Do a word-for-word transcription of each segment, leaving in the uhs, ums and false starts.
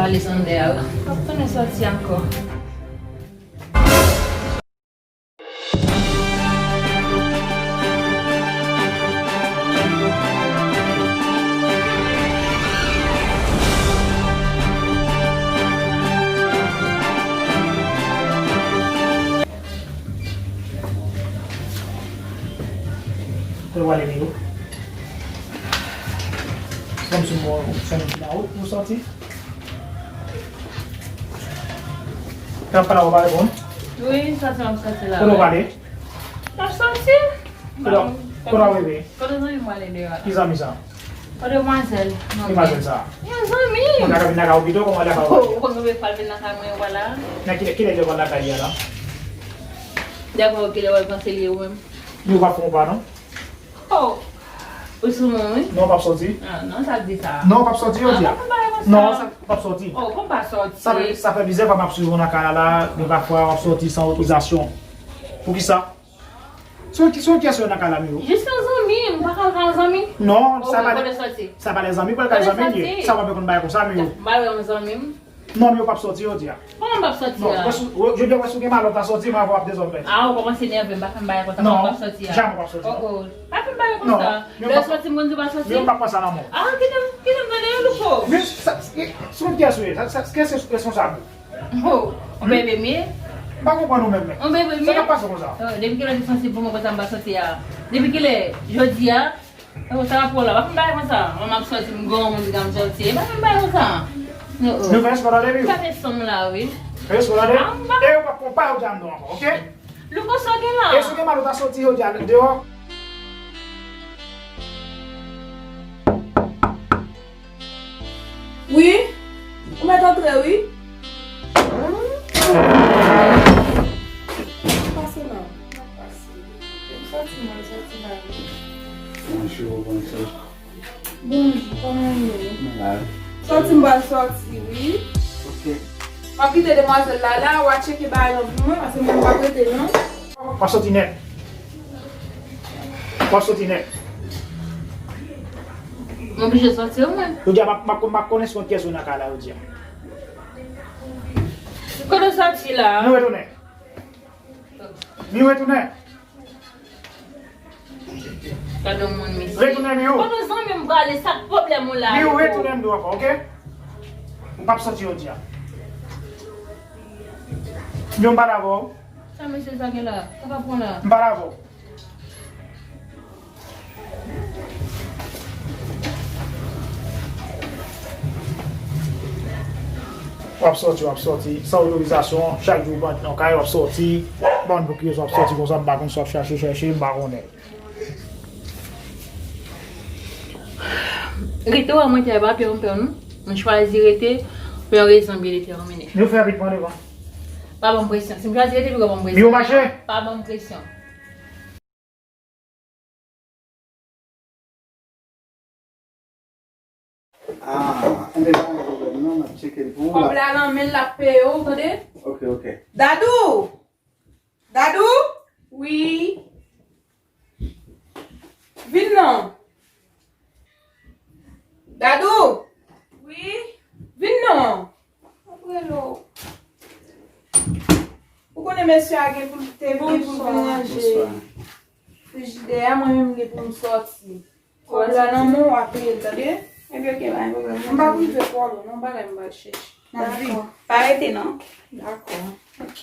Alexander, w ap tounen sòti ankò. Kote w ale, Milo? Kòmsi w, w, w sòti. Lè m ap pale a ou pa reponn? Wi, sòti m ap sòti la. Kote w prale? M ap sòti. Kote w, kote w rive? Kote zanmi m ale deyò a? Ki zanmi sa? Kote demwazèl? Ki demwazèl sa? Yon zanmi. Mwen ka vin lakay ou pito, kòman lakay ou? Ou konn konbyen fwa l vin lakay mwen, vwala. Nan kilè, kilè li te konn lakay li a la? Dèfwa kilè w al panse li ye ou menm? Li w ap fè yon pa non? Oh! Ou sou mwen, wi. Non, w p ap sòti. Ah, non, sa di sa. Non, w p ap sòti, yo di a. Ah, non, pa konn bagay konsa. Non, sa, w p ap sòti. Oh, konn pa sòti. Sa fè, sa fè plizyè fwa m ap swiv ou nan kay la, la, men pafwa w ap sòti san otorizasyon. Poukisa? Se yon, se yon kiyès ou ye nan kay la, Milo? Jis yon zanmi, m pa ka al kay yon zanmi. Non, oh, sa pa de, kote sòti? Sa pa de zanmi, pou al kay zanmi, li ye. Sa w ap konn bagay konsa, Milo. M pa wè yon zanmi m. Non, men w p ap sòti jodi a. Kòman m p ap sòti a? Non, wè si w, jodi a, wè si w gen malòt a sòti, mwen avè w ap dezòd mèt. Ah, ou kòmanse nève m, pa fè m bagay konsa, kòman m p ap sòti a? Non, janmè w p ap sòti. Oh, oh. Pa fè m bagay konsa. Lè w sòti, m konn di w pa sòti. Men w p ap pran sa nan men w. Ah, kite m, kite m tande, Louko. Men sa, se yon kiyès ou ye? Sa, sa, kiyès se responsab ou? Oh, yon bebe m ye? M pa konprann ou menm, men. Yon bebe m ye? Sa k ap pase konsa? Oh, depi kilè w te sansib pou mwen konsa m pa sòti a? Depi kilè? Jodi a? Yo, sa pa pou la. Pa fè m bagay konsa. Mwen m ap sòti, m granmoun, m ap sòti. Pa fè m bagay konsa. Yo, oh. Nou fè respè tande, wi. Sa fè sanm la, wi. Fè respè tande. Ah, m pa... E yo p ap pran pa yo di a m non ankò, oke? Louko, sa w gen la? E si w gen mal, ou ta sòti yo di a deyò. Wi. Ou mèt antre, wi. Pase la. Pase. Sòti, mwen, sòti la. Bonjou, bonjou. Bonjou, kòman w ye? Mwen la. Sòti, m pral sòti, wi. Ok. M ap kite demwazèl la, la, w a tcheke bagay yo pou mwen, paske mwen m pa prete, non. W ap sòti nèt. W ap sòti nèt. M oblije sòti, wi, mwen. Jodi a, m ap, m ap, m ap konnen si yon kiyès ou nan kay la, jodi a. Kote w sòti la? Nou retounen. Li retounen. Gade yon moun, mesye. Retounen, Miyo. Kote zanmi m prale, sa k pwoblèm ou la, Miyo, Miyo? Retounen m di w ankò, oke? Ou p ap sòti jodi a. Miyo, m pale avè w. Sa mesye sa gen la? Sa pa bon la. M pale avè w. W ap sòti, w ap sòti, san otorizasyon, chak jou w antre nan kay, w ap sòti, bann boukiye w ap sòti konsa, m pa konn sa w ap chache, chèche, m pa konnen. Rete w a mwen tè pa pè yon pè nou. Mwen chwazi rete pou yon rezon byen detèmine. Nou fè ritman devan. Pa ban m presyon. Si m chwazi rete, piko ban m presyon. Miyo mache. Pa ban m presyon. Ah, enben pa gen pwoblèm non, m ap tcheke l pou ou. Kòb la nan men l, l ap peye w, tande? Ok, ok. Dadou! Dadou! Wi. Vin non. Dadou! Wi. Vin non. M ap rele w. Ou konnen mesye a gen pou l te vini pou l vin ranje frijidè a, mwen menm m gen pou m sòti. Kòb la nan men w, w a peye l, tande? Ebyen, ok, pa gen pwoblèm. M p ap rive twò lwen, non, bagay m pral chèche. M ap vini. Dakò. Pa rete, non. Dakò. Ok.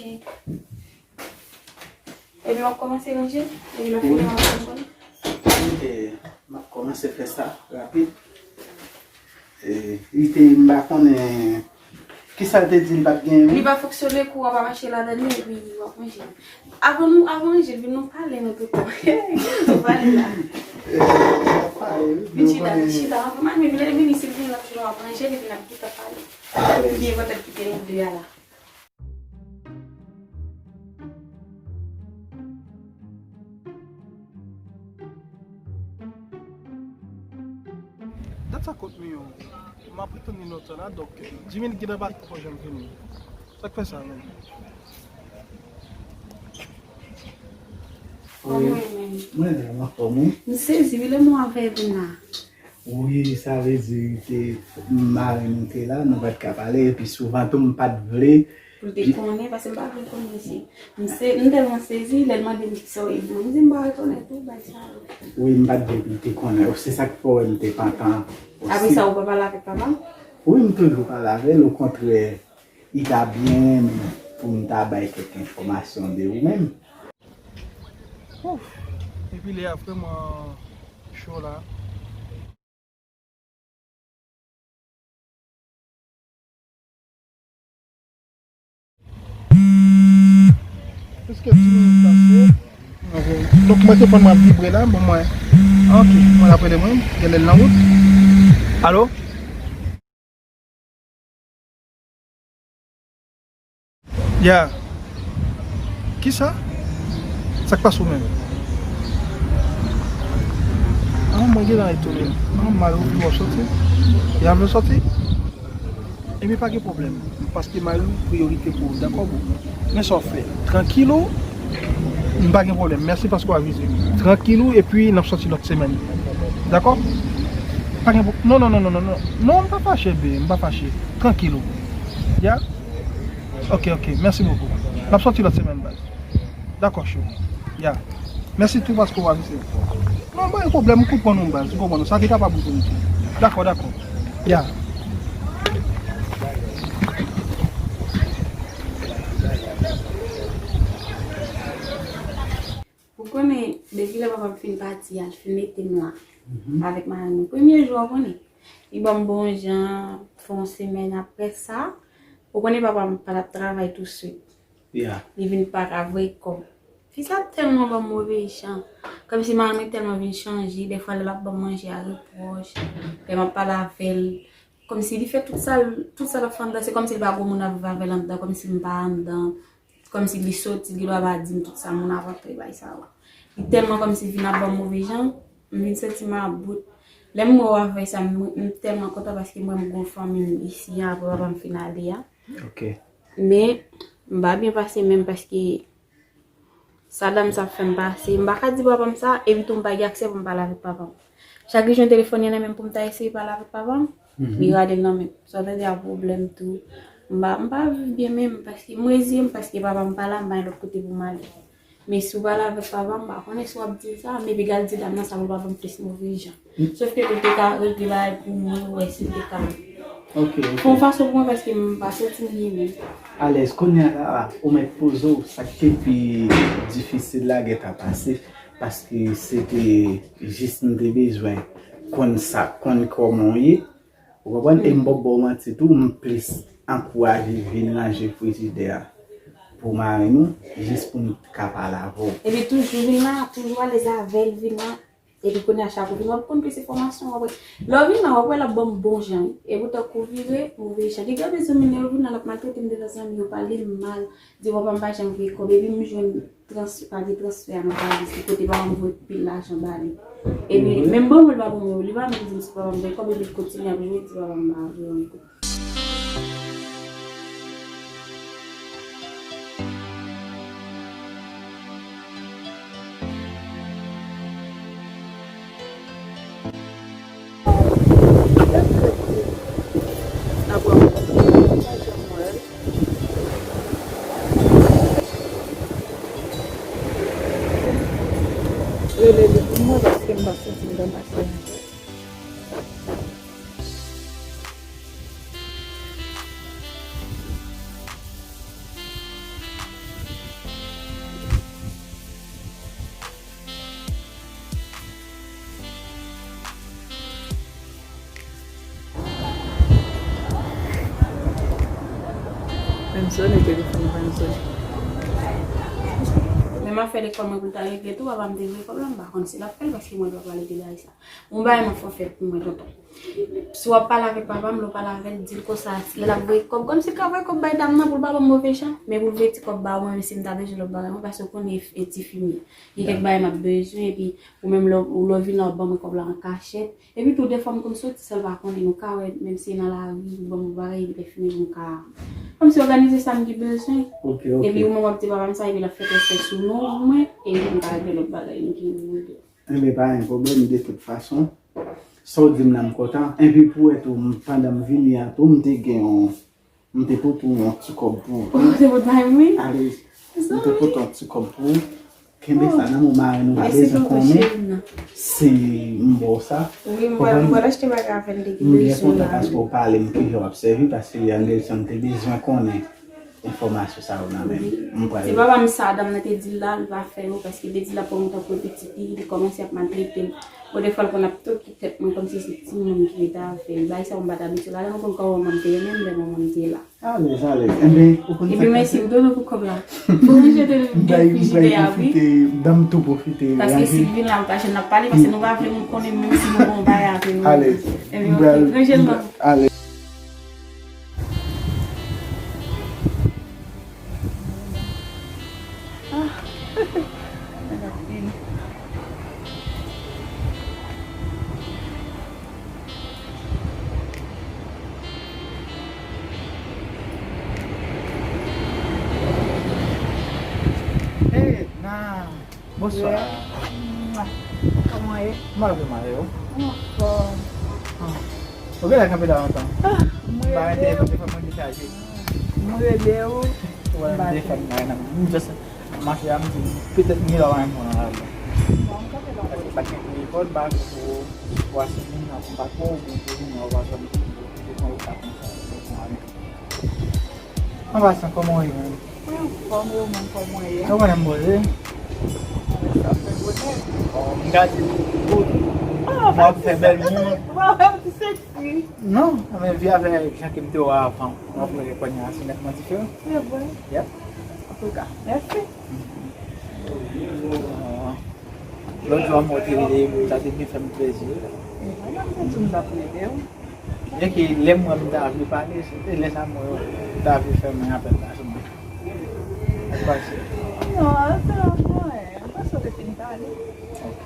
Epi w ap kòmanse ranje? Epi lè w fini, w ap fè m konnen? Wi, e, m ap kòmanse fè sa rapid. E, li te, m pa konnen kisa l te di l pa t gen, wi. Li pa fonksyone, kouran pa mache ladan li, epi w ap manje. Avan nou, avan Angel vin, nou pale, nou tout tan. Nou pale la. E, n ap pale, wi. Vin chita, vin chita. Anvan, mami, lè l vini, si l vini, l ap jwenn w ap manje, epi n ap gentan pale. Ebyen, poutèt kite nou de a la. Dat sa kot Miyo? M ap retann li lontan la, donk, di minit gentan pase poko janm vini. Sa k fè sa menm? Wi, mwen menm. Mwen menm, anfòm, wi. M sezi, wi, lè mwen avè vin la. Wi, sa vle di ke mari m te la, nou pa t ka pale, epi souvan tou m pa t vle. Pou l te konnen, paske m pa vle l konnen si. M se, m tèlman sezi, lè l mande m kisa w ye di mwen, m di m pa rekonèt ou, bay sa yo. Wi, m pa t vle pou l te konnen. Se sa k fè w wè m te pantan osi. Apre sa, ou pa pale avèk papa m? Wi, m toujou pale avè l, okontrè, li ta byen renmen pou m ta bay kèk enfòmasyon de ou menm. Ouf, epi lè a vrèman cho la. Prèske dis minit pase. Donk, mwen te konn mwen ap vibre la, bon, mwen. Ok, mwen ap rele mwen, genlè l nan wout. Alo? Ya. Kisa? Sa k pase w menm? Ah, mwen gentan etone. Ah, mari w vle w soti? Y ap vle w soti? Ebyen, pa gen pwoblèm. Paske mari w priyorite pou ou, dakò, boo? Men sa w fè. Trankil ou, m pa gen pwoblèm. Mèsi paske w avize m. Trankil ou, epi n ap soti lòt semèn. Dakò? Pa gen pwoblèm. Non, non, non, non, non, non. Non, m pa fache, bee, m pa fache. Trankil ou. Ya? Ok, ok. Mèsi bokou. N ap soti lòt semèn, baz. Dakò, chou. Ya. Mèsi tou paske w avize. Non, pa gen pwoblèm, m konprann ou, baz. M konprann ou. Sa te kapab ou konn tou. Dakò, dakò. Ya. Ou konnen, depi lè papa m fin pati a, l fin mete m la avèk mari m. Premye jou a, ou konnen, li ban m bon jan, fè yon semèn apre sa, ou konnen papa m pa t ap travay touswit. Li vin pa ka voye kòb. Fi sa tèlman ban m move jan. Kòmsi mari m tèlman vin chanje, dèfwa lè l ap ban m manje a repwòch, lè m ap pale avè l, kòmsi li fè tout sa l, tout sa l ap fè anndan, se kòmsi li pa gon moun ap viv avè l anndan, kòmsi m pa anndan. Kòmsi li soti, li gendwa pa di m tout sa moun ap antre, bay sa yo. Li tèlman kòmsi vin ap ban m move jan, m vin santi m about. Lè m wè w ap fè sa, m, m tèlman kontan paske m wè m gon fanmi m isi a, apre papa m fin ale a. Ok. Men, m pa byen pase menm paske sa dam sa ap fè m pase. M pa ka di papa m sa, epi tou m pa gen aksè pou m pale avèk papa m. Chak jou yon telefòn nan men m pou m ta eseye pale avèk papa m, li rale l nan men m. Sa w tande a pwoblèm tou. M pa, m pa viv byen menm, paske m reziye m, paske papa m pa la, m pa gen lòt kote pou m ale. Men si w pale avèk papa m, m pa konnen si w ap di l sa, m epi gal di dam nan sa pou l pa ban m plis move jan. Sòf ke pou l te ka regle bagay pou mwen, wè si l te ka fè yon fason pou mwen, paske m pa santi m byen menm. Alèz, kounye a la, ou mèt poze w, sa k te pi difisil la gentan pase, paske se te jis m te bezwen konn sa, konn kòman w ye, ou konprann? E m p ap ba w manti tou, m plis ankouraje vin ranje frijidè a pou mari nou, jis pou m ka pale avè w. Epi toujou vin la, toujou alèz avè l, vin la. Epi kounye a chak ou vin, w ap konn plis enfòmasyon, w ap wè. Lè w vin la, w ap wè l ap ban m bon jan, wi. Epoutan kou vire, move jan. Gen gade zanmi l yo vin la, l ap maltrete m devan zanmi yo, pale m mal, di papa m pa janm voye kòb, epi m jwenn trans-, pa gen transfè a nan Paris, kote papa m voye pil lajan ba li. Epi, menm ban mwen, l pa ban mwen, li pa menm di m si papa m voye kòb, epi l kontinye ap jwe, di papa m pa voye kòb. Rele li pou mwen paske m pa santi m nan mache ankò. Menm sone, telefòn pa sone. Menm afè lekòl mwen pou l ta regle tou, papa m te voye kòb la, m pa konn si l ap fè l paske mwen pa pale de bagay sa. Yon bagay m ap fè w fè pou mwen, tonton. Si w ap pale avèk papa m, lè w pale avè l, di l konsa, lè l ap voye kòb, kòmsi l ka voye kòb bay dam nan pou l pa ban m move jan, men pou l voye ti kòb ba ou, menm si m ta bezwen lòt bagay, mwen, paske w konnen e tifi m ye. Gen kèk bagay m ap bezwen, epi ou menm lè w, lè w vin la, w ap ban mwen kòb la an kachèt. Epi tou, dèfwa m konn soti san l pa konnen, nou ka wè, menm si e nan lari, li ban m yon bagay, epi lè fini, nou ka, kòmsi òganize sa m gen bezwen. Ok, ok. Epi ou menm w ap di papa m sa, epi l ap fè transfè sou non mwen, epi m ka regle lòt bagay, nou gen yon de. Enben, pa gen pwoblèm, de tout fason, Sa w di m la, m kontan. Epi pou wè tou, m, pandan m vini an tou, m te gen yon, m te pote yon ti kòb pou ou. Ou te pote bay mwen? Ale, m te pote yon ti kòb pou ou. Kenbe sa nan men w, mari nou pa bezwen konnen. Si m ba w sa. Wi, m pral, m pral achte bagay avè l, li te gen bezwen la. M byen kontan paske w pale m kijan w ap sèvi, paske Anderson te bezwen konnen enfòmasyon sa yo nan men m. M pral. Se papa m sa, dam nan te di l la, li pa fè yo, paske li te di l ap pran mwen tankou pitit li, li kòmanse ap maltrete m. Bon, defwa l konn ap toke tèt mwen kòmsi se timoun ki rete avè l. Bagay sa yo m pa t abitye ladan, ou konn kòman manman m te renmen m lè manman m te la. Alèz, alèz. Enben, ou konn sa k pase? Epi mèsi m dodo pou kòb la. Fò m jete l depi jete a, wi. Paske si l vin la, m pa janm n ap pale, paske nou pa vle moun konnen menm si nou gon bagay avè nou. Alèz. Enben, ok, ranje l non. Alèz. Ah. Hey, nan. Bonswa. Kòman w ye? M pa vle mal, e ou? M anfòm. Ah. Ou genlè kanpe la lontan. Ah, m rele w. M pa gen telefòn, telefòn mwen dechaje. M rele w. Ou wè m telefòn mwen nan men m. M just mache a, m di petèt m gen lè w pa menm pran nan lari a. Bon, m kanpe la. Paske m pa t gen telefòn, m pa vle pou w ase moun nan kontak ou, oubyen pou moun nan w pa janm telefòn ou ka konn sa. An pasan, kòman w ye menm? Mwen anfòm, e ou menm kòman w ye? Ou konnen m poze. Sa fè bonè. Bon, m gade tout. Ah, w ap fè bèl moun. Ou pa wè m ti seksi? Non, men vi a fè jan ke m te wè avan. M ap wè kounye a se nètman diferan. Se vre. Yep. Antouka, mèsi. Lòt jou a mwen te rele, sa te byen fè m plezi. Mwen menm, se tou m t ap rele w. Byenke lè m wè m ta vle pale, se te lè sa m wè w ta vle fèmen apèl la sou mwen. Sa k pase? Non, se anyen. M panse w te fin pale. Ok.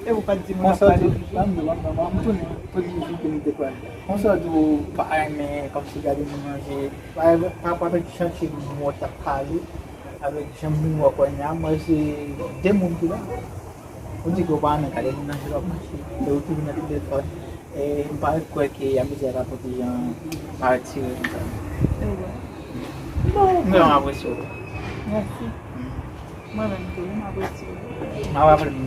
E ou pa t di m w t ap pale. Konsa w di, ban m di, ban m, ban m, ban m tounen pou di jou ke nou te pale. Konsa w di w pa renmen kòmsi gade moun manje. Pa, pa, pa avèk jan ke moun w t ap pale, avèk jan moun w kounye a, mwen se de moun ki la. Ou di ke w pa renmen gade moun nan jan l ap mache, men ou toujou nan telefòn. E m pa kwè ke y ap mete a rapòte jan pa retire konsa. E wè. Bon, m vrèman apresye w. Mèsi. Mm. Mwen menm tou, wi, m apresye w. M ap raple m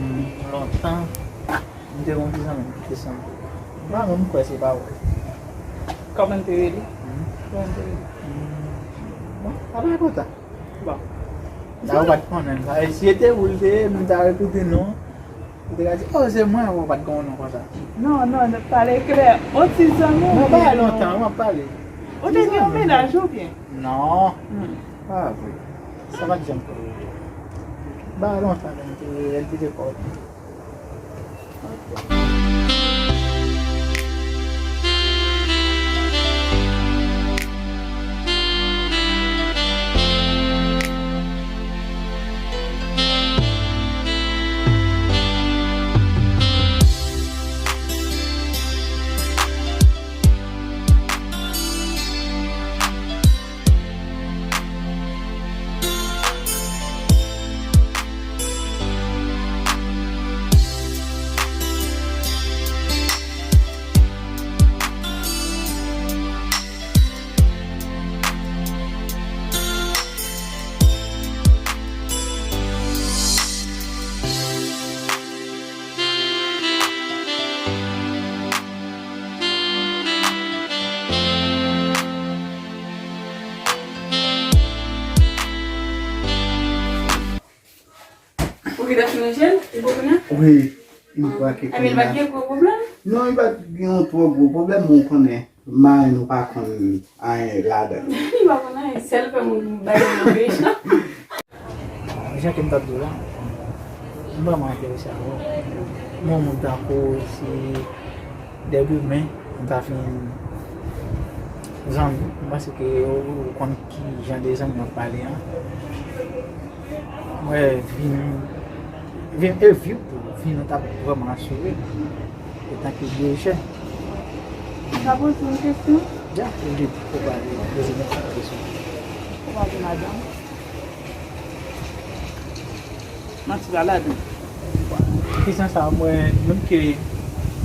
lontan, m te gen yon ti zanmi m ki te sanble. M pa menm kwè se pa vre. Kòman l te rele? Hmm? Kòman l te rele? Hmm. Bon, sa pa enpòtan. Bon. La ou pa t konnen l. E si se te ou l te ye, m ta repete non. Ou te ka di, "Oh, se mwen," ou pa t gen yon non konsa. Non, non, nou pale klè. On ti zanmi. Non, pa lontan, m ap pale. Ou te gen yon mennaj oubyen? Non. Hmm. Pa vre. Sa pa t janm fè. Ba lontan menm te, el te dekò. Ou gentan fin ranje l? Li bon kounye a? Wi, li krake kounye a. Ebyen, li pa t gen gwo pwoblèm? Non, li pa t gen yon twò gwo pwoblèm, men ou konnen, mari nou pa konn anyen ladan l. Li pa konn anyen, sèl fè moun bay moun mechan. Jan ke m t ap di w la, m vrèman enterese avè w. Yon moun tankou w, si dè demen, m ta fin zanmi, m panse ke ou, ou konn ki jan de zanmi m ap pale an. Mwen vin, vin e vi pou vin an t ap vrèman asire etan ke dirije. Sa poze yon kesyon? Ya, ou li pou pale, poze nenpòt kesyon. Ou pa gen madanm? Manti pa ladan. Kesyon sa a, mwen, menm ke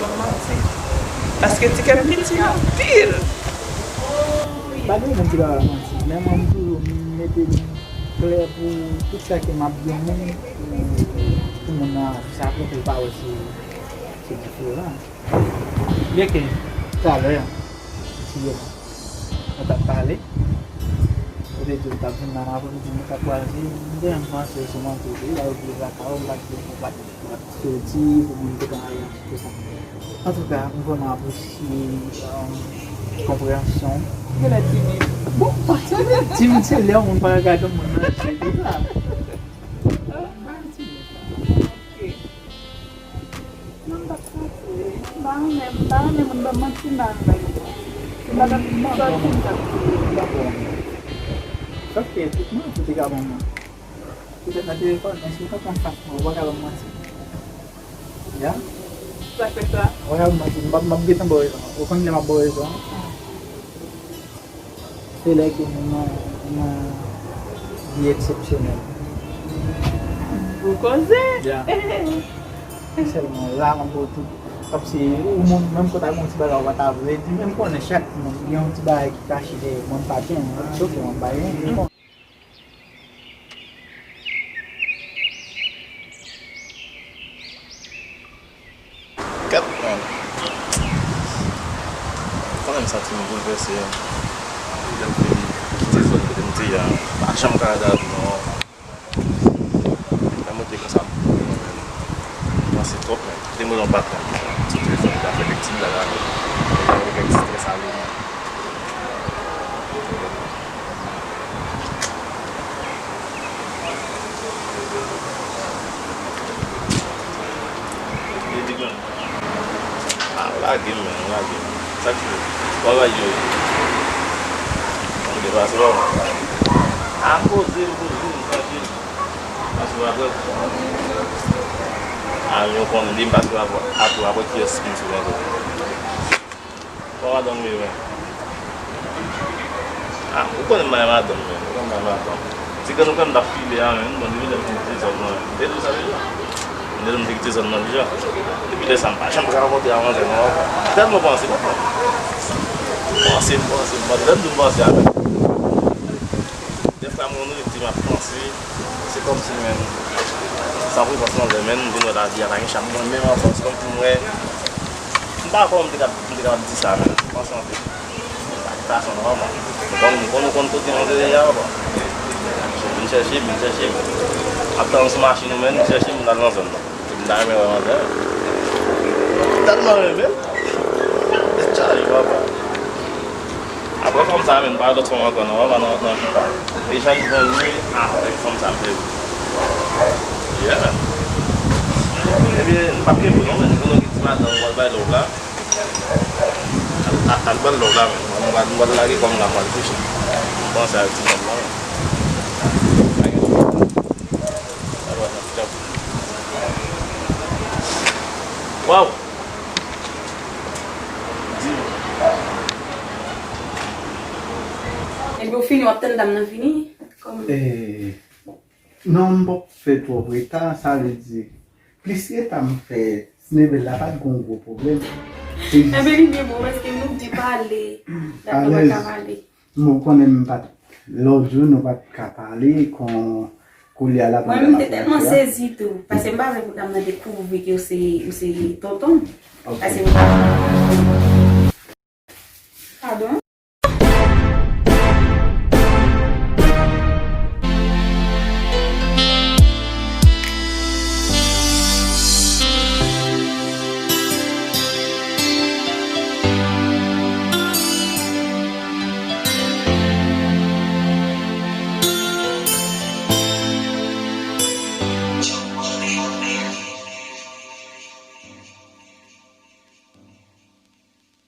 konn manti. Paske ti kè m piti anpil. Pa gen moun ki pa ka manti. Men mwen, m toujou mete m klè pou tout sa ke m ap di yon moun, pou, pou moun nan sa pou l pa wè se, se diferan. Byenke talè, si nou t ap pale, ou te di ou t ap vin nan aprèmidi, nou t ap pral di, m te menm panse se manti tou, la ou vle lakay ou, m pa t vle pou w pa t, w pa t soti, pou moun te ka al konsa. Antouka, m vrèman apresye, um, konpreyansyon w. Genlè timid. Bon, pa timid, timid se lè yon moun pa ka gade yon moun nan je konsa. Pa timid. Ok. Non, m p ap santi. M pa renmen, m pa renmen moun ban m manti, m pa renmen bay manti. M pa t ap sòti, m t ap sòti. Dakò. Sòf ke tout manti ou te ka ban mwen. Petèt nan telefòn, men si w pa pran fas mwen, ou pa ka ban m manti. Ya? Sa k fè sa? Ou pa ka ban m manti, m ap, m ap gentan ba w rezon. Ou konn lè m ap ba w rezon an? Se lè ke nou nan, nan vi eksepsyonèl. Gwo koze! Ya. Sèlman la, m ap ba w tout. Kòmsi ou moun, menm kote ak yon ti bagay ou pa ta vle di, men m konnen chak moun gen yon ti bagay ki kache dèyè mwen, m pa gen, m ap choke, m ap bay yon. Kèt, man. Ou konnen m santi m boulvèse. Lè m fin kite zòn kote m te ye a, m pa janm ka gade non. Lè m rete konsa, m panse twòp, men. Kite m rele yon patnè m sou telefòn, li ta fè de ti blag avè m. Li ta fè kèk ti strès ale. Ah, lage m, men, lage m. Sa k fè? Travay yo ye. Mwen depase pa mwen. Ah, m poze, m poze, m trankil. Pase apre. Ah, men ou konnen, depi m pase apre, apre, apre kiyès ki m sou mwen. Kòman madanm ye menm? Ah, ou konnen m renmen madanm menm, ou konnen m renmen madanm. Ti grenn ou kwè m t ap file a menm, bon, depi lè m te kite zòn nan, m te di w sa deja. M te di w m te kite zòn nan deja. Depi lè sa, m pa janm ka rankontre ak manzè non, papa. M tèlman panse, papa. M panse, m panse, m panse. Lè m di w m panse avè l. Dèfwa mwen rete m ap panse, se kòmsi menm, san prezans manzè menm, m vin wè lavi a pa gen chans mwen menm ankò, se kòmsi m wè, m pa kwè m te kab, m te kab di sa menm, m panse anpil. Sa ki pase anvan mwen. M konn, m konn, m konn kote manzè ye a, bon. Vin chèche m, vin chèche m. Ap tann sou machin ou menm, vin chèche m, m al nan zòn nan. M ta renmen wè manzè. M tèlman renmen l. Tèt chaje, papa. Apre fanm sa a menm, pa lòt fanm ankò non, papa, nan, nan vi pa m. E jan l jwenn mwen, avèk fanm sa a m fè wi. Yeah. Ebyen, m p ap kenbe w non, men pou nou gen ti madanm, m pral bay love la. Al, al, al ba l love la, men. M pral, m pral lage kò m la, m pral kouche. M panse avèk ti fanm nan, men. Lage. Al wè nan ti djab. Waw! Epi w fini, w ap tann dam nan fini? Kòman? Eh, non, m p ap fè twòp reta, sa vle di, plis reta m fè, Snebel la pa t gon gwo pwoblèm. Se jis. Enben, li byen bon, paske nou byen pale, dapre mwen ka pale. Mwen konnen m pa t, lòt jou nou pa t ka pale kon koulye a la. Mwen menm te tèlman sezi tou, paske m pa vle pou dam nan dekouvri ke se se tonton. Paske m pa. Padon?